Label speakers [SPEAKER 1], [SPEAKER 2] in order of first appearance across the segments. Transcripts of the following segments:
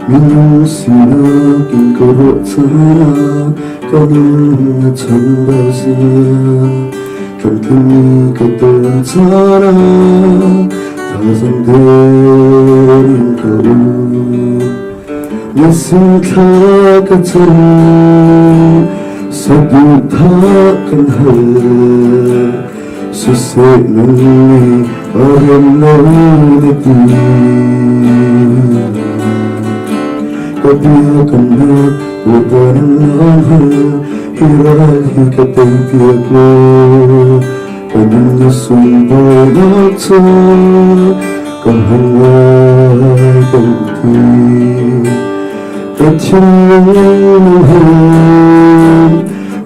[SPEAKER 1] Minung sinak in ka ruah caah ka nun a chambau zia. Tlamtlingmi ka ton caan ah thazaang der in ka um. Na sin thla ka cam, saduhthah kan hal. Siseh nang nih a rem lo na ti. Ka bia kamnak Bawipa nang hal, hi ral hi ka tei piak law, ka nun na sunparnak ca ka hman lai kan ti. Ka thinlung na hal,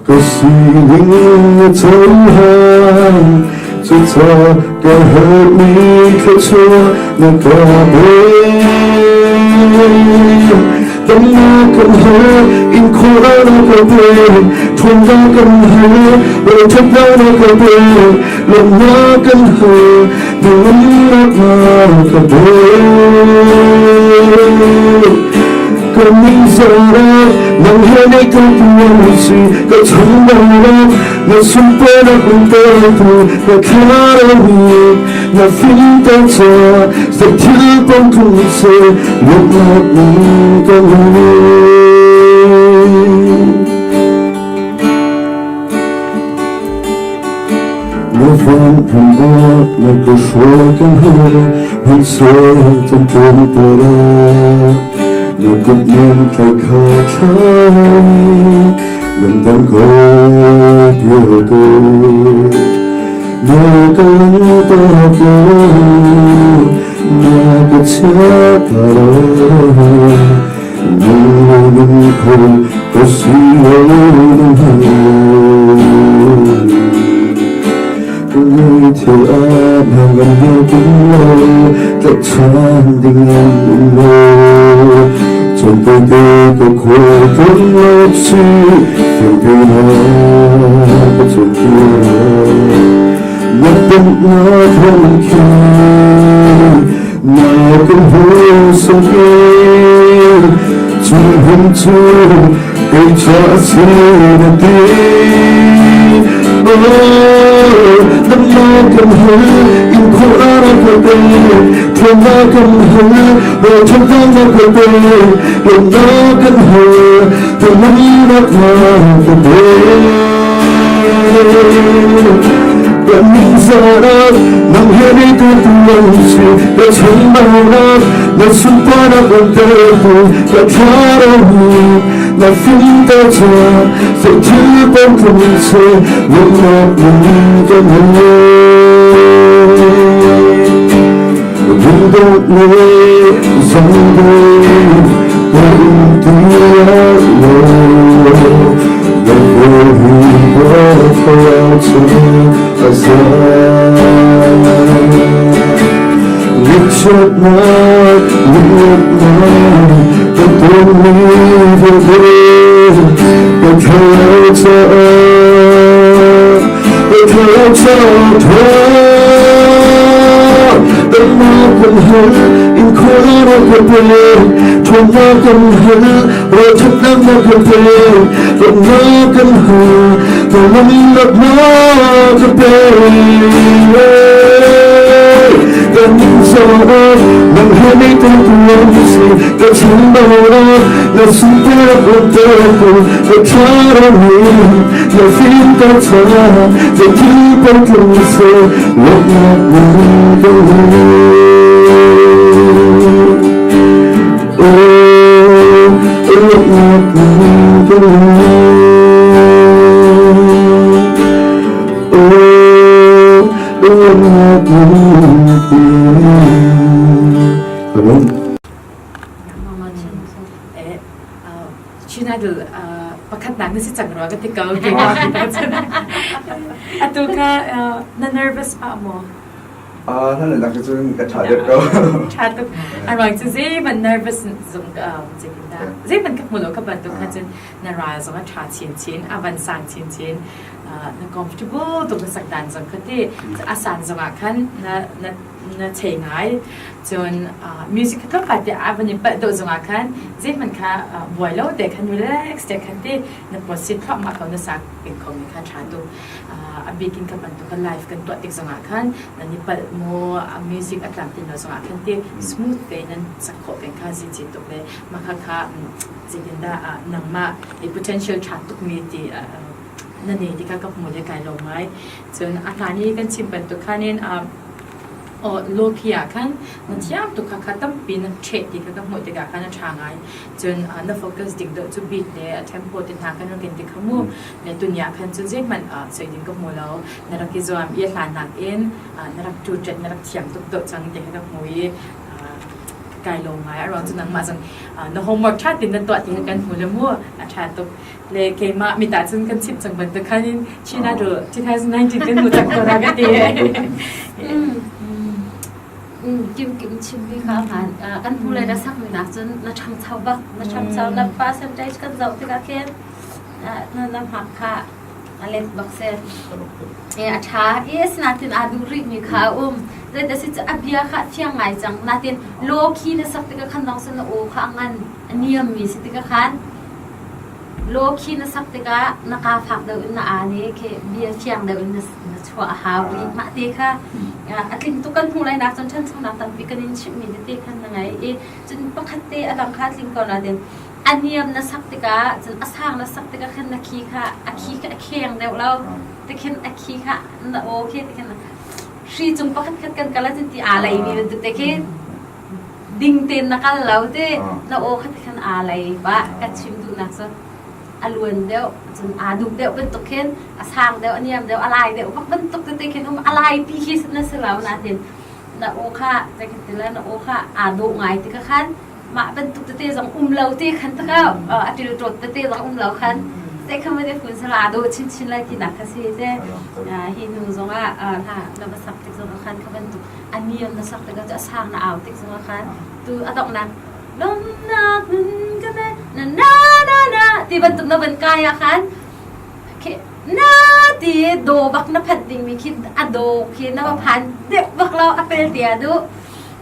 [SPEAKER 1] ka sining na cohlan, cucaah ka herhmi thluachuah na ka pek. Damnak kan hal, inkhawhnak na ka pek, ṭhawnnak kan hal, ralṭhatnak na ka pek, lawmhnak kan hal, hnangamnak na ka pek. Ka ningzahnak nang he nei ka tuan si, ka chambaunak na sunparnak in petu na thlarau nih na fimter ca zeithil paoh tlung seh lawmhnak in ka ngei. Na van ah na ka hruai ka hal hmanseh kan tlawm te lai na kut nem tlaih kha thlai lamdang ko pial ko na ka lanter ko na ka chiata lo nung kho ka si lo Ngai thil a hmang kan lo tlaihchan ding an um lo Chawngte te ka khual tlung lo si fiangte na ka cawnpiak Na pumhnak thawng khi na kan hmuhsak i cu hmun cu kei ca a si na ti. Oh, nangmah kan hal, in khawh a rak ka pe, ṭhawnnak kan hal, ralṭhatnak ka pe, lawmnak kan hal, thawnnak na ka pe. Kan ningzahnak nang he ni tu tu an si, ka chambaunak na sunparnak an petu, ka thlarau na fimter ca, zeithil paoh tlung seh, lawmhnak in kan hal. Lungdawt le zangdawt ka um ti lo, na hi ka thlarau chung a za. Ngaihchiatnak, lunglawmhnak ka tonmi vialte ka thlarau caah, ka thlarau caah tha. Damnak kan hal, in khuaruah ka pe, ṭhawnnak kan hal, ralṭhatnak na ka pe, lawmhnak kan hal, thawnnak na ka pe. Kan caah nang he mei tu si ka chambaunak na sunter ko ka thlarau na fimter cha zeithil paoh tlung seh lawmhnak nan ka Oh, lawmhnak nan ka Oh, lawmhnak nan ka Amen.
[SPEAKER 2] Chin Idol pakhatnak na si cang rua ka ti ko. Atu ka na nervous pa maw?
[SPEAKER 3] Hlan nak cun ka ṭha deuh ko.
[SPEAKER 2] Ṭha tuk. A ruang cu zeihmanh nervous zong zeitindah zeihmanh ka hmu lo ka bantuk kha cun na ral zong a ṭha chinchin, a van sang chinchin, na comfortable tuk na sak dan zong kha ti. A san zong ah khan na na na chei ngai. Cun music kha tlawmpal te a van i palh deuh zong ah khan zeihmanh kha buai lo te khan relax te khan ti na proceed thluahmah ko na sak peng kho mi kha ṭha tuk. A bik in ka bantuk ka live kan tuah tik zongah khan nan i palh maw a music a tlam tin lo zongah khan ti smooth tein nan sak khawh peng kha zici tuk le mah kha kha zeitindah nangmah i potential ṭha tukmi ti na nei ti kha ka hmu le kai lawm ngai. Cun a hlan i kan chim bantuk khan in aw low key ah khan na thiam tuk kha kha tampi na ṭheh ti kha ka hmuh tikah khan a ṭha ngai. Cun na focus ding deuh cu beat le a tempo te hna kan rak in ti kha mu. Le tuni ah khan cun zeihmanh soi ding ka hmu lo. Na rak i zuam i a hlan nakin na rak ṭuṭet na rak thiam tuk deuh cang ti kha ka hmu i kai lawm ngai. A ruang cu nangmah zong na homework ṭha tein na tuah ti kha kan hmu le mu. A ṭha tuk. Le keimah mit ah cun kan chimh cang bantuk khan in Chin Idol 2019 kan hmu cang ko na ka ti.
[SPEAKER 4] Kim kim chimmi kha hmaan. Kan hnulei na sakmi nak cun na ṭhangcho bak. Na ṭhangcho na percentage kan zoh tikah khin na na hmak kha a let bak si. A ṭha. I asinain aa duh rihmi kha a um. Zeidah si cu a bia kha a fiang ngai cang. Natin low key na sak tikah khan dong na aw kha a ngan a niammi si tikah khan Law khi na sak tikah na kaa fak deuh in na aan i khi bia fiang deuh in na chuah a hau rih. Mah te kha a tling tuk kan hmuh lai nak cun ṭhanchonak tampi kan in chimhmi tete khan na ngei i cun pakhat te a dang kha a tling ko nain a niam na sak tikah cun a sang na sak tikah khan na khi kha a khi kha a kheng deuh lo tikhin a khi kha na aw khi tikhin hri cung pakhat khat kan kal ahcun ti aa leimi bantuk te khi ding tein na kal lo te na aw kha khan aa lei pah ka chim duhnak cu a luan deuh cun aa duh deuh bantuk khin a sang deuh a niam deuh a lai deuh bak bantuk tete khin um a lai pi khi na si lo natin na aw kha zeitin ti na aw kha aa dawh ngai ti ka khan mah bantuk tete zong um lo te khan taka a til ṭawt tete zong um lo khan te kha mate phun sala aa dawh chinchin lai ti nak kha si te hi hnu zong ah na va sak tik zong ah khan kha bantuk a niam na sak tikah cu a sang na au tik zongah khan tu a donghnak lawmnak nun ka pe na na na na ti bantuk na van kai ah khan khi na ti do bak na phanh dingmi khi a do khi na va phan deuh bak lo a pel tia du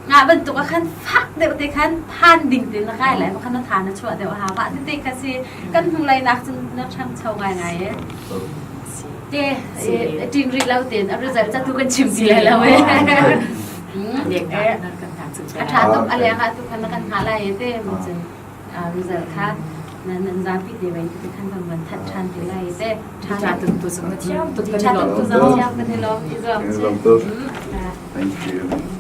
[SPEAKER 4] nga bantuk ah khan fak deuh te khan phan ding te na kai lai khan na tha na chuah deuh ha wa te te kha si kan hnu lai nak cun na ṭhang cho ngai ngai e Te ṭin rih lo tein a result ca tu kan chim ti lai lo e. A ṭha tuk a leng ah tu khan na kan hngah lai e te cun result kha nan zapi te vai te khan kan van that ṭhan te lai te.
[SPEAKER 2] Ṭha tuk tu zong na thiam tuk
[SPEAKER 4] kan i lawm. Ṭha tuk tu zong thiam kan i lawm i zuam.
[SPEAKER 3] Thank you.